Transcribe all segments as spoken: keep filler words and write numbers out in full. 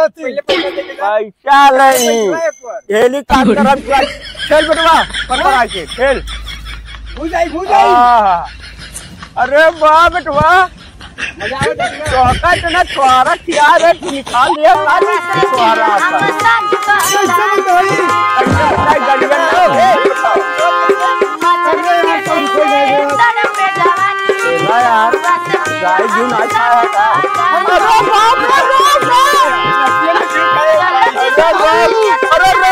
पहले पैसा दे दे। पैसा नहीं। हेलीकॉप्टर हम क्या? खेल बेटवा, पकड़ आके, खेल। भूजाई, भूजाई। आहा। अरे वाह बेटवा। मजा आवे देखने में। चौका इतना छोरा किया रे, तू निकाल दिया, काली छोरा का। कैसे बताई? कैसे बताई, गड़िया ना हो। अरे यार, सब रुको जाएगा। ना यार, गाय घी ना खाया था। अरे बाप रे, बाप रे। अरे बाप, अरे बाप।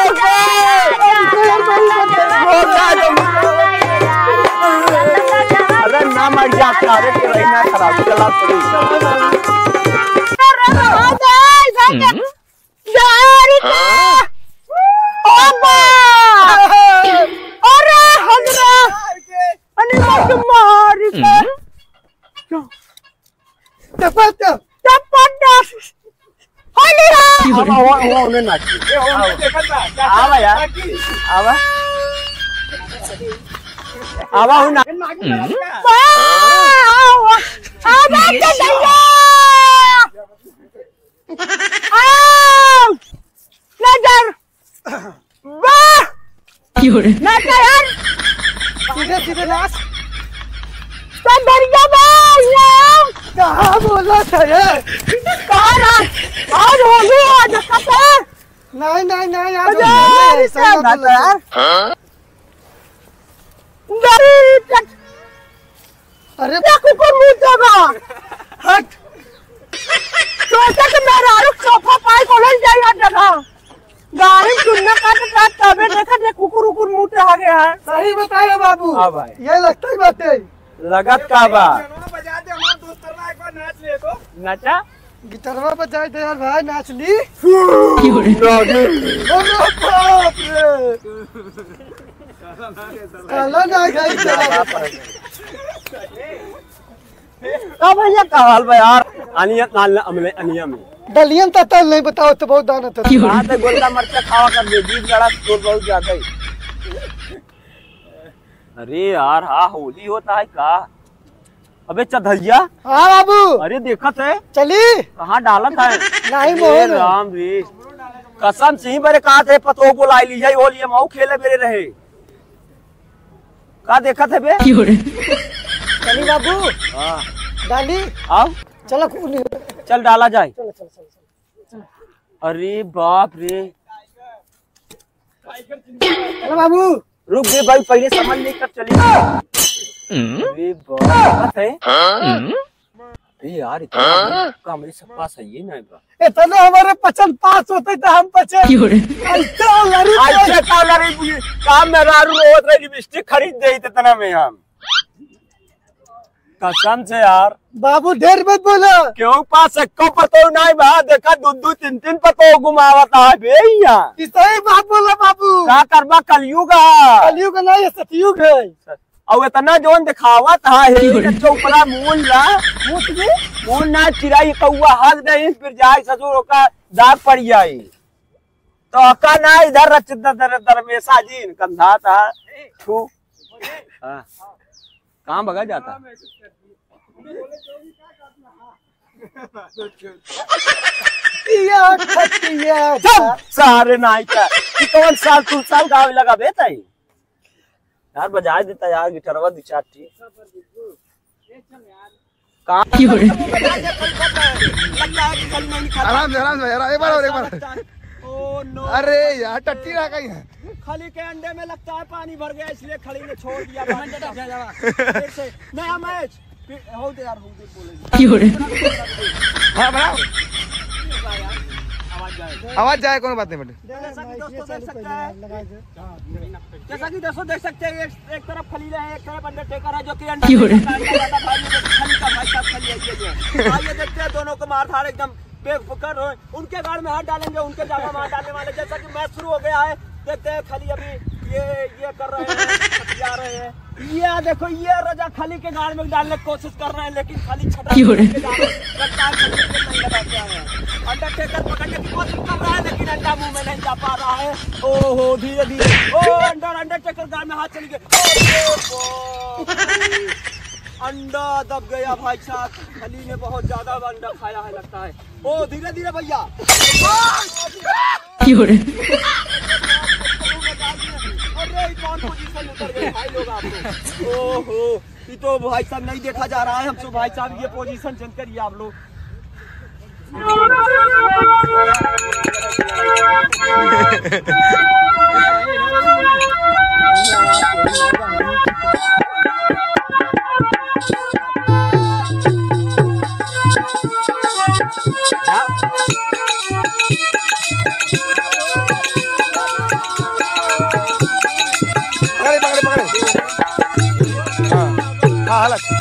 अरे ना मर जा, अरे के रही ना खराब, चला चली। अरे बाप रे। यार, इतना। ओ बा। अरे हमरा। अरे मत मार के। टपट। टपट। होली हो। आवा, आवा, आवा, उन्हें नाच। ए, उन्हें देखत बा। आवा यार। आवा। आवा हो ना। आवा, आवा, आवा, चल भैया। आओ! नजर! वाह! क्यों रे? नजर! सीधे, सीधे नाच। तो बढ़िया बा, ये! कहाँ बोला था ये? कहाँ नाच? आज होली है, देखा था? नहीं, नहीं, नहीं, आज अरे, होली है, ऐसा क्या मत बोलो। हाँ? गरीब जन-, अरे ये कुकुर मुंह जगह। हट। सोचे कि मेहरारू सोफा पाई को ले जाई हर जगह। गाड़ी सुनना का तो बात तबे देखा जे कुकुर उकुर मुंह रह गया है। सही बताए बाबू। हाँ भाई। ये लगता ही बात है। लगत का बा? बजा दे, हमार दोस्त करवा एक बार नाच ले तो। नाचा? गिटारवा बजाए दे यार भाई, नाच ली। क्यों रे? अरे बाप रे। काला ना गई तेरा। का भैया, का हाल बा यार? अनिया, लाल, अमले, अनिया में। डलियन त तल नहीं बताओ तो बहुत दाना था। क्यों रे? हाँ, तो गोलका मरचा खावा कर दे, बीस गड़ा तोर बहुत ज्यादा ही। अरे यार, हाँ, होली होता है का? अबे चधैया। हाँ बाबू। अरे देखत है। चली। कहाँ डालत है? नहीं, ए मोहन। राम रे। कसम से ही बरे कहा थे, पतोह बोलाई ली जाई, होली हम आऊ खेले बेरे रहे। का देखत है बे? क्यों रे? चली बाबू। हाँ। डाली। आओ। चलो, खूब नहीं। चल डाला जाए। चलो, चलो, चलो, चलो। अरे बाप रे। चलो बाबू। रुक बे भाई, पहले समझ नहीं कर चली। अरे बाप है। अरे यार, इतना कम है, सबका सही है ना बा। इतना हमारे पसंद पास होते तो हम पचे। क्यों रे? ऐसा लड़ी ऐसे का लड़ी बुझी? काम में रारू होत रही, लिपस्टिक खरीद दे इतना में हम। कसम से यार। बाबू ढेर मत बोला। क्यों पास एको पतोह नहीं बा? देखा दू दू तीन तीन पतोह घुमावत है बे यहाँ। ई सही बात बोला बाबू। का करबा, कलयुग है। कलयुग ना, ये सतयुग है। और इतना जोन दिखावत है, हे जो ऊपरा मूल ला, मूत भी मूल ना चिराई कौआ हक दे, फिर जाए ससुर ओका दाग पड़ जाए। तो का ना इधर रच दर, दर, दरमेसा जी कंधा था। थू। हाँ। कहाँ भगा जाता? ये खटिया चुप, सारे नाई का। ई कौन साल तू साल गावे लगा बे ताई? यार बजाए देता यार गिटारवा दो चार ठी। कहाँ? लगता है कि कल नहीं खाता। आराम से, आराम से, यार, एक बार और, एक बार। लगता है। Oh no। अरे यार, टट्टी रह गई है। खली के अंडे में लगता है पानी भर गया, इसलिए खली ने छोड़ दिया। फिर से नया मैच। फिर हो दे यार, हो दे, बोले। क्यों रे? हाँ, बनाओ। आवाज जाए। आवाज जाए, कोनो बात नहीं बेटे। जैसा कि दोस्तों देख सकते हैं, जैसा कि दोस्तों देख सकते हैं, एक, एक तरफ खलील है, एक तरफ अंडरटेकर है, जो कि अंडरटेकर का अंडा ज्यादा भारी है, खलील का भाई साहब खलील है, ये जो है। आइए देखते हैं दोनों को मार धाड़ एकदम बेफिक्र हो। उनके गाड़ में हाथ डालेंगे, उनके जामा में हाथ डालने वाले। जैसा कि मैच शुरू हो गया है, देखते हैं खलील अभी ये, ये कर रहे हैं, जा रहे हैं। ये देखो, ये रजा खलील के गाड़ में डालने की कोशिश कर रहे हैं, लेकिन खलील छटक क्यों रे? के जा रहे हैं। लगता है खलील के नहीं लगा क्या है। अंडरटेकर पकड़ने की कोशिश कर रहा है, लेकिन अंडा मुंह में नहीं जा पा रहा है। ओहो, धीरे धीरे। ओ, अंडर, अंडरटेकर गाल में हाथ चली गई। अरे बाप रे। अंडा दब गया भाई साहब, खली ने बहुत ज्यादा अंडा खाया है लगता है। ओ धीरे धीरे भैया। क्यों रे? अरे, ये कौन पोजीशन उतर गए भाई लोग आप लोग? ओहो, ये तो भाई साहब नहीं देखा जा रहा है हमसे भाई साहब, ये पोजीशन चेंज करिए आप लोग। पकड़े, पकड़े, पकड़े। हाँ, हाँ, हालत।